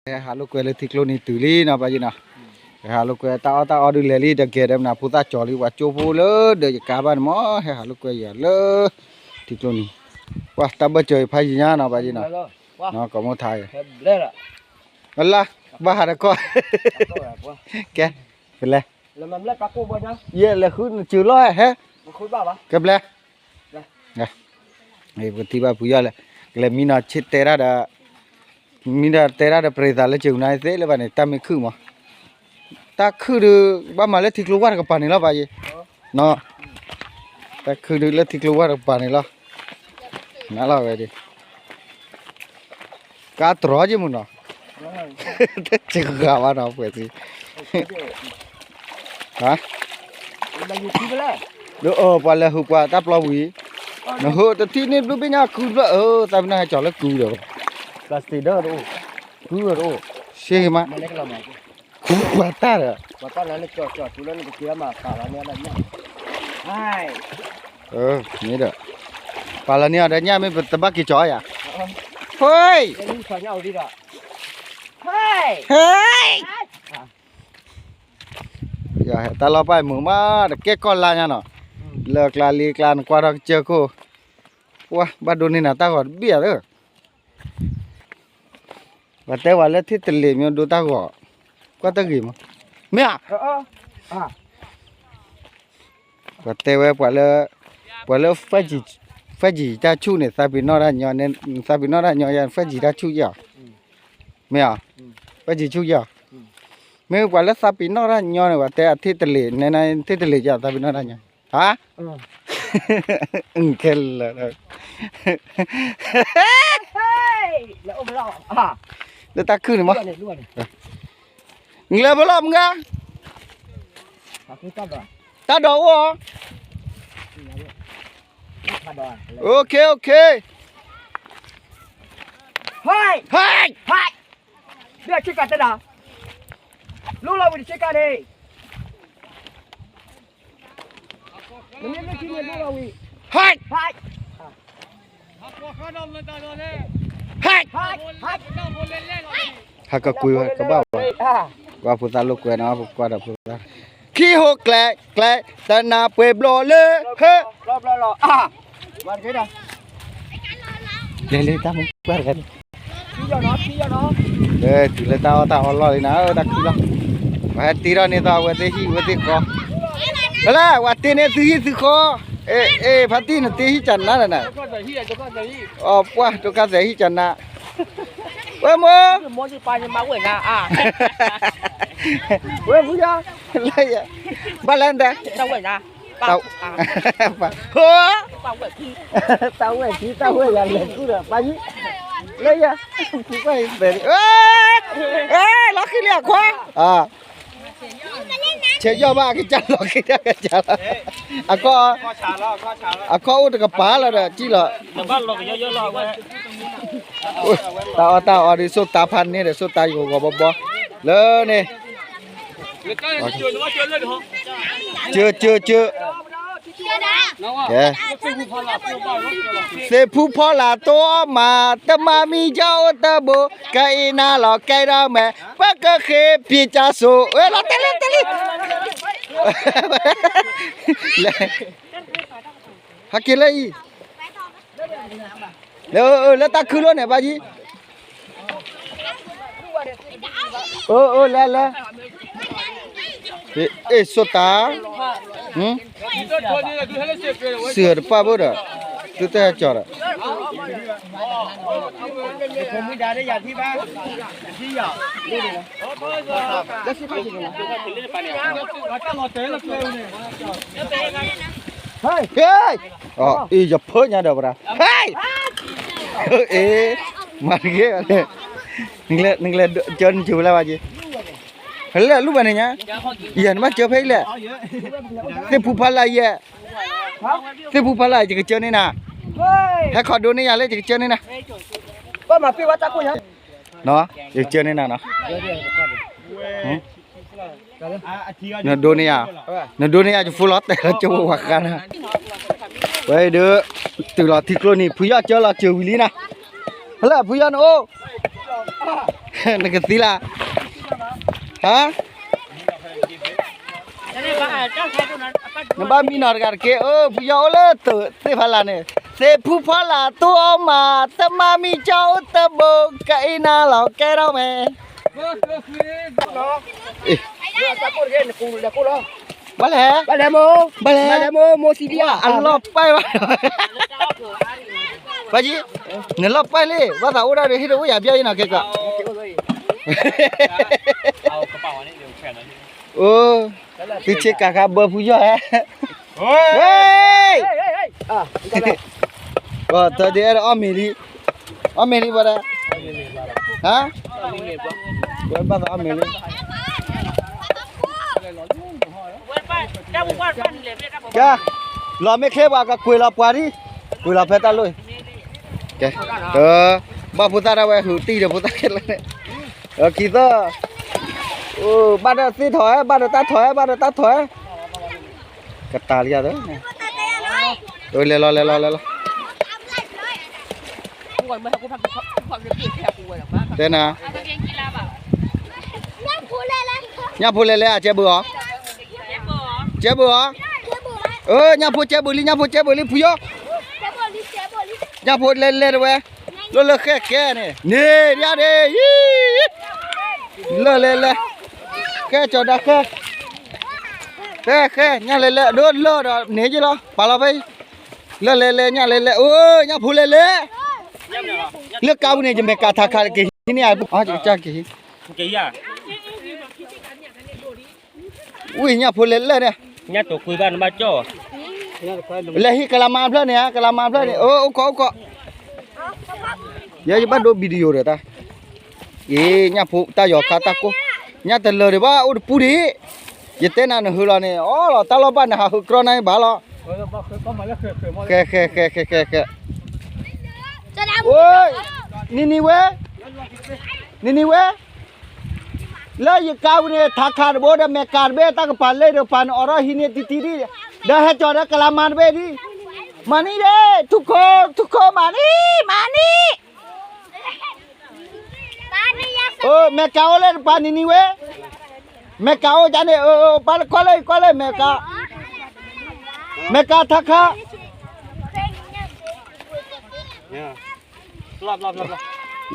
ဟဲဟးလိာ်ကွဲလၢထံကျိနံၤတုၤလံနီၤ ပၢ်ယ့နီၤ, ဟဲဟးလိာ်ကွဲတၢ်အီၣ်တၢ်အီဒုးလဲၤလံ တကဲဒၣ်မနုၤ ဖိသၣ်ကၠီၤလံ ပှၤကၠိဖိလၢဒီးယကါဘၣ်န့ၣ်မ့ၢ် ဟဲဟးလိာ်ကွဲယၤလၢ ထံကျိနံၤ, ပှၤတၢ်ဘၢၣ်စၢၤအံၤဖးယံၤညါနီၤ ပၢ်ယ့နီၤ, ကီၢ်မိၢ်ထါအံၤ, လၢ ဘၣ်ဟးတကီၢ်, ကဲ, ပလဲၤ ယဲလဲၤဃုနစုၤလီၤဟဲ, ကပလဲၤ, ပကထံၣ်ဘၣ်ဖုယီၢ်လဲၣ်, ကလဲၤမံနီၤဆ့တဲတၢ်ဒီး, မံဒီးတဲတၢ်ဒီးပြ့သးလၢစၢၤကနါသ့လၢၤဘၣ်န့ၣ် တၢ်မ့ၢ်ခုၣ်မး, တၢ်ခုၣ်ဒုး ဘၣ်မၤလၢထံကျိဝၢ်တကပၤန့ၣ်လီၤ ပၢ်ယ့, နီၤ, တၢ်ခုၣ်ဒုးလၢထံကျိဝၢ်တကပၤန့ၣ်လီၤ, နလီၤဝဲဒၣ် ကါတြီယ့ၢ်မုၢ်နီၤ, တစှၤဘၣ်နီၤ ပှဲၤသံ, ပှၤလဲၤဟူးပှၤတၢ်ပျီဝံၤ, နဟူးတထံၣ်န့ၣ်ဘျုးဘ့ၣ်ညါကုဘျီ အၢ သးပ့ၤနီၣ်ဟဲကၠီၤလၢကုဒီး, plastic ဒီးတအိၣ်, ကုဒီးတအိၣ်, ရှဲမး, ပှၤတၢ်ဒီး မ့ၢ်ဒီး, ပာ်လီၤန့ၢ်အီၤဒီးညၣ်မ့ၢ်ပတဘၣ်က့ၤကၠီၤယၤ, ဟိ, ဟဲ, တၢ်လီၢ်ပၢ်မုာ်မး တကဲကီၢ်လါညါနီၤ, လၢကျါလံကျါနကွၢ်ထီၣ်ကစၢၢ်ခိၣ်, ပှၤဘၣ်ဒိးန့ၢ်နၤတၢ်ဂီၤတဘ့ၣ်ဧါသၢ ပှၤတဲဝဲလၢထံတလ့ၤမ့ၢ်ဒိတၢ်ဂီၤ, ကွၢ်တဂ့ၤမး, မ့ၢ်ဧါ, ပှၤတဲဝဲပှၤလၢ, ပှၤလၢ, ဖဲကံၤတၢ်ဆူၣ်န့ၣ် သးပ့ၤနီၣ်တၢ်ညီ, သးပ့ၤနီၣ်တၢ်ညီယၤ ဖဲကံၤတၢ်ဆူၣ်ယၤ, မ့ၢ်ဧါ, ဖဲကံၤဆူၣ်ယၤ, မ့ၢ်ပှၤလၢသးပ့ၤနီၣ်တၢ်ညီန့ၣ် ပှၤတဲအထံတလ့ၤ, နထံတလ့ၤယၤ သးပ့ၤနီၣ်တၢ်ညီ, ဟါ ခဲလၢာ်, လၢတၢ်ခုၣ်န့ၣ်မး, နလဲၤဖဲလီၤမုၢ်ဂၤ, တၢ်ဒိးအိၣ်, okay okay, ဟဲ, ဟဲ, လၢဆ့ကၤတဒၣ်, လိၣ်လီၤဝံၤတဆ့ကၤန့ၣ် နမ့ၢ်မ့ၢ်ထံန့ၣ်လိၣ်လီၤဝံၤ, ဟဲ, ဟဲ, ဟဲ, ဟဲကကွံာ်ဝဲကဘၣ်ဝဲ, ကွၢ်ဖိသၣ်လိာ်ကွဲနီၤ ပကွၢ်ဒီးဖိသၣ်, ခံဟိကျဲ, ကျဲ, တနၢ်ပှဲၤဘျီလၢ, ဟဲ, လဲၤလၢတၢ်မူကွၢ်တဂၤန့ၣ် လၢတုၤလၢတၢ်အီၣ်တၢ်အီလီၢ်လံနၤ တၢ်ခုၣ်လီၤ, ပှၤဟဲတ့ထီၣ်န့ၢ်သီအဝဲသ့ၣ်ဟံၣ်ဝဲသ့ၣ်ဃီ, ဖဲလဲၣ် ပှၤတ့န့ၢ်သုဟံၣ်သုဃီ, အ့ ဖါတံၢ်နတ့ဟံၣ်ကနါလၢနၤ, အီပှၢ်ဒိကါသဲးဟံၣ်ကနါ, ဝဲမိၢ်, ဝဲဖုယီၢ်, လၢယၤ, ဘၣ်လဲၣ်နတဲ, ဟိ, တၢ်ဝဲၢ်ခံ တၢ်ဝဲၢ်ယၤလဲၤကူဒီး ပှၤယံၤ, လၢယၤ, ဖုကွၢ်သဲး, လီၤဃံလံအခွါ, ဆဲးယီၢ်ဘၣ် ကစၢ်လီၤဃံတၢ်ကစၢ်လီၤ, အခီ, အခီအိၣ်တကပၤလီၤဒီး ကံၣ်လီၤ, တၢ်အီၣ်တၢ်အီဒီး ဆိၣ်တၢ်ဖးန့ၢ်ဒီး ဆိၣ်တၢ်ယိာ်ဂီၤဘီဘီ, လၢန့ၣ် ကၢကၢကၢ, ကဲ, သ့ၣ်ဖူဖီလာ်တိမၤ, တမၤမံယီအိၣ်တဘိ, ကအ့နၤလီၤကဲဒီးမဲာ်, ပကဃ့ပံၢ်ကၠၢ်စိး, လီၤတဲလံတဲလံ, ဟဲက့ၤလၢအံၤ လၢတၢ်ခုၣ်လိၣ်န့ၣ် ဘၣ်ယံၤ, အၢ အၢ လဲၤလဲၤ, အ့ၣ် ဆိၣ်တၢ်, စံးတပၣ်ဘၣ်ဒီး, သုတဟဲကၠီၤဒီး ဟဲ, အ့ၣ် ယဖၢညါဒီးပရၤ, ဟဲ, အ့ၣ်, မၤတဂ့ၤ, နကလဲၤကၢနကၠိၤလၢဘၣ်က့ၤ, ဖဲလဲၣ်လူၤဘၣ်န့ၣ်ညါ, ယဲၢ်နဘၣ်ကၢဖဲအံၤလဲၣ်, သ့ၣ်ဖူဖီလာ်ယဲၢ်, သ့ၣ်ဖူဖီလာ်ယကကၢန့ၢ်နၤ, ဟဲခီဒိန့ၢ်ယၤလၢယကကၢန့ၢ်နၤ, ယကကၢန့ၢ်နၤနီၤ နဒိန့ၢ်ယၤ, နဒိန့ၢ်ယၤ ယဖိလီၤတဲာ်လီၤကၠိဖိဝၤဃါနၤ, ဝဲဒၣ်, တုၤလီၤထံကျိနံၤ ဖုယီၢ်ကၢလီၤစၢၤဝံၤလံနၤ, ဖဲလဲၣ်ဖုယီၢ်နအိၣ်, နကသံလၢ်, ဟါ, နဘၣ်မံနီၤတဂၤတက့ၢ်. အၢ ဖုယီၢ်အိၣ်လၢသ့ၣ်ဖးလၢ်န့ၣ်, သ့ၣ်ဖူဖီလာ်သူအီၣ်မး, တမၤမံကၠီအိၣ်တဘိ, ကအံနၤလီၤကဲထီၣ်မဲ ဘၣ်လဲၣ်, ဘၣ်လဲၣ်, အလီၢ်ပၢၢ်ဘၣ်, ဘၣ်ယံၤ, နလီၢ်ပၢၢ်လံ, ဘၣ်သးအိၣ်ဒၣ်ဒီးဟ့ၣ်တအိၣ်ယၤဘျီအံၤနီၤကဲကီး, အိ, သုဆ့ကၤဃါဘၢဖုယီၢ်ဟဲ, တဒ်အဲၣ်ဒိးအီၣ်မ့ၤလံ, အီၣ်မ့ၤလံဘၣ်ဒၣ်, ဟါ, ဝဲဘၣ်သးအီၣ်မ့ၤလံ. ကဲ, လီၤမ့ၢ်ချ့ပှၤကကွံာ်လီၤပှၤဒံ, ကွံာ်လီၤဖဲတၢ်လိၣ်အံၤ, ကဲ, ဘၣ်ဖိသၣ်ဒၣ်ဝဲဟုးတံၢ်ဒီးဖိသၣ်ခဲလၢာ်န့ၣ်, ခံသၢ, အိ, ဘၣ်ဒီးသ့ၣ်ထီၣ်ဝဲ, ဘၣ်ဒီးတၢ်ထီၣ်ဝဲ, ဘၣ်ဒီးတၢ်ထီၣ်ဝဲ, ကတၢၢ်လံယၤသၢ, လဲၤလီၤ လဲၤလီၤ လဲၤလီၤ. တဲနၤ, ညၣ်ဖိလဲၤလဲၤအကဲဘုးအီၤ, ကဲဘုးအီၤ, အၢ ညၣ်ဖိကဲဘုးလံ ညၣ်ဖိကဲဘုးလံ ဖုယီၢ်, ညၣ်ဖိလဲၤလဲၤတဝဲ, လၢလၢဃဲကဲန့ၣ် န့ၣ်ဒၣ်ဒ့ၣ်, လၢလဲၤလဲၤ, ဃဲကၠီၤဒၣ်ဃဲ, ဃဲဃဲ ညၣ်လဲၤလဲၤ ဒိလၢဒီးန့ၣ်က့လီၤ ပာ်လီၤဖဲအံၤ, လၢလဲၤလဲၤ ညၣ်လဲၤလဲၤ အိ ညၣ်ဖိလဲၤလဲၤ, လၢကါပူၤန့ၣ် ယမဲာ်ကးထးခးက့ၤဟံးန့ၢ်အပူၤ ကကက့ၤဟံး ဝံၤညၣ်ဖိလဲၤလဲၤန့ၣ်, ညၣ်တိာ်ကွံဘၣ်နဘၣ်ကၠီၣ်, လဲၤဟံးကလၤမါဖျၢၣ်န့ၣ် ကလၤမါဖျၢၣ်န့ၣ် အိၣ်ခိးအိၣ်ခိး, ယဲယဘၣ်ဒိ video ဒီးတၢ်, အ့ ညၣ်ဖိတၢ်ယီၤခါတၢ်ကိၢ်, ညၣ်တလၢာ်ဒံးဘၣ်အိၣ်တပူၤဒံး, ယတဲနၤနဟုးလီၤန့ၣ် အီလီၤတၢ်လီၢ်ဘၣ်နဟးဟုးကြီနၤဘၣ်လီၤ, ဃဲဃဲဃဲဃဲဃဲဃဲ, အိ နံၤနံၤဝဲ, နံၤနံၤဝဲ လၢယကါပူၤန့ၣ် ထးခးတဘိဒီး မဲာ်ကးတဘ့ၣ် တၢ်ကပၤလ့ဒီးပၤန့ၣ် အိးထီၣ်ဟံးန့ၢ်တံတံဒံး, ဒီးဟဲကၠီၤဒီးကလၤမါတဘ့ၣ်ဒံး, မၤနံၤဒ့ၣ် ထူခိၣ် ထူခိၣ် မၤနံၤ မၤနံၤ, အိ မဲာ်ကးအိၣ်လၢတပၤနံၤနံၤဝဲ, မဲာ်ကးအိၣ်ဒ်န့ၣ် အိ ပၢ်ကွၢ်လၢ ကွၢ်လၢမဲာ်ကး, မဲာ်ကးထးခး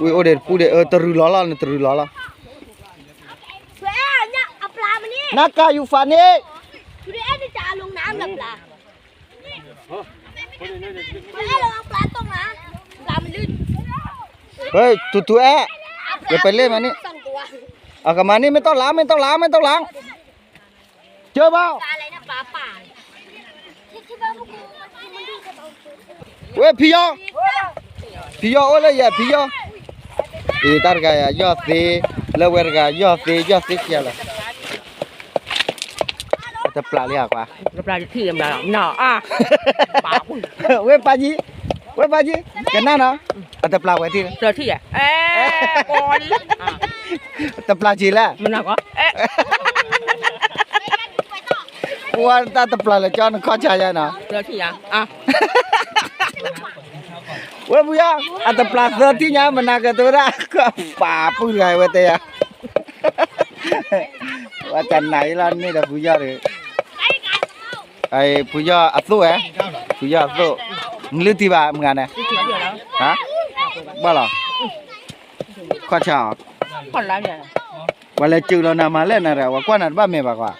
ဝံၤအိၣ်ဒံးတပူၤဒံး တရူးလီၤလီၤ နတရူးလီၤလီၤ, နကးယူၤဖးန့ၣ်, တူတူအဲၣ်, ယပလဲၤမၤန့ၣ်, အကမၤန့ၣ် မ့ၢ်တီၢ်လၢ မ့ၢ်တီၢ်လၢ မ့ၢ်တီၢ်လၢ ကၢဘၣ်, ဝဲဖံယီၤ, ဖံယီၤအိၣ်လၢယၤ ဖံယီၤ, အ့ တၢ်တဂၤယၤ ယီၢ်သ့, လၢဝဲတဂၤ ယီၢ်သ့ ယီၢ်သ့ခံဂၤလီၤ, အတပျၢ်လံဧါကွၢ်, ဝဲပၢ်ကံ, ဝဲပၢ်ကံ, ကနၣ်နီၤ, အတပျၢ်ဝဲထံၣ်, တပျၢ်က့ၤလဲၣ် ပှၤတၢ်တပျၢ်လၢကၠီနခီၣ်ဆါယါနီၤ, ဝဲဖုယီၤ အတပျၢ်သၢထံၣ်ညါ မနၤကတဝဲဒၣ် ပာ်ပုၢ်တဂၤဝဲတဲယၤ, ဝဲတနၤအံၤလီၤန့ၣ်ဒီးဖုယီၤဒီး, ဖုယီၤအသိးဝဲ, ဖုယီၤအသိး, နလုၢ်ထံဘၣ်မုၢ်ဂၤန့ၣ်, ဘၣ်လီၤ, ခီၣ်ဆါအီၤ, ပှၤလဲၤစူးလီၤနၤမၤလဲၣ်နၤဒီး ပှၤကွၢ်နၤတဘၣ်မဲာ်ဘၣ်ကွၢ်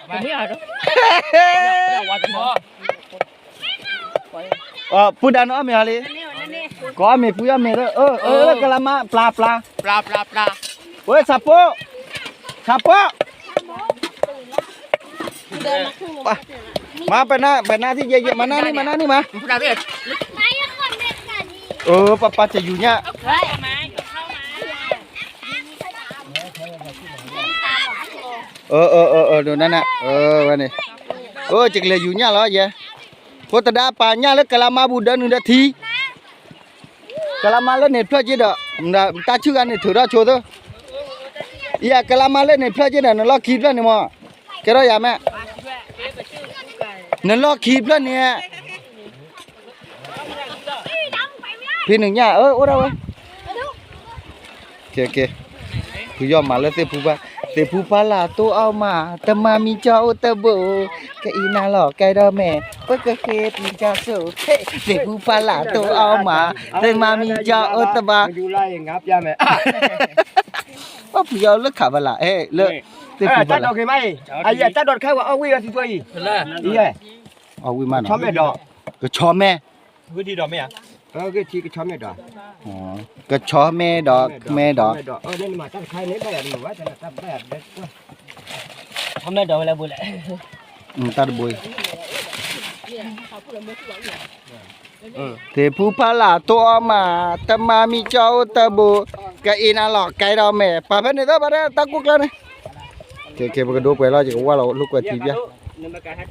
ပုၢ်ဒါနအီၣ်မ့ၤ ဟီလံ, ကအီၣ်မ့ၤ ဖုယီၤမ့ၤလၢ ကလၤမါ ပျၢ် ပျၢ်, ဝဲ ဆၣ်ဖိ, ဆၣ်ဖိ, မၤပနၢ် ပနၢ်ထံၣ်ယဲ ယဲ မၤနၢ်န့ၣ် မၤနၢ်န့ၣ်မး, ပပၢ်တယူၤညၣ် ဒိးနၢ်နၢ်, ဝဲန့ၣ်, ယကလဲၤယူၤညၣ်လီၤယဲ, ဖိသဒါပာ်ညၣ်လၢကလၤမါပူၤဒီးနုာ်ဒီးထံ, ကလၤမါလၢန့ၣ်ဖျၢၣ်က့ဒီး, တၢ်ဆူၣ်ဂၤန့ၣ်ထုးထီၣ်ဆိသၢ, ယကလၤမါလၢန့ၣ်ဖျၢၣ်က့ဒီး နလီၢ်ခံဖျၢၣ်န့ၣ်မး, ကဲထီၣ်ယၤမဲာ်, နလီၢ်ခံဖျၢၣ်န့ၣ် ဖံနုာ်ညၣ် အိၣ်ဒၣ်ဝဲ, ကဲ, ကဲ, ဖုယီၢ်မးလၢသ့ၣ်ဖူဖး, သ့ၣ်ဖူဖးလၢ်တိၢ်အီၣ်မး, တမၤမံကၠီအိၣ်တဘိ, ကအံးနၤလီၤကဲဒီးမဲာ်, ပကဃ့ပံကၠီစိ, သ့ၣ်ဖူဖးလၢ်တိၢ်အီၣ်မး, တမၤမံကၠီအိၣ်တဘိ, ပှၤဖုယီၢ်လၢခးဖးလၢ်, လၢသ့ၣ်ဖူဖးလၢ်, အံၤအတၢ်ဒိးတခါဝဲအီၣ်ဝံၣ်ဝဲသံသွံၣ်အံၤ, အီၣ်ဝံၣ်မးနီၤ, ကဆီမဲာ်, ကဆီမဲာ်ဒီး, ကဆီမဲာ်ဒီး, မဲဒီး တၢ်တဘိအံၤ, သ့ၣ်ဖူဖးလၢ်တိၢ်အီၣ်မး, တမၤမံကၠီအိၣ်တဘိ, ကအံးနၤလီၤကဲဒီးမဲာ်, ပာ်ဖဲန့ၣ်သီဘၣ်ဒဲးတၢ်ကိၢ်ကျၢၢ်န့ၣ်, ကဲ ပကဒိပှဲၤလီၤ ယကဝၢ်လီၤလိာ်ကွဲထံပျၢ်, န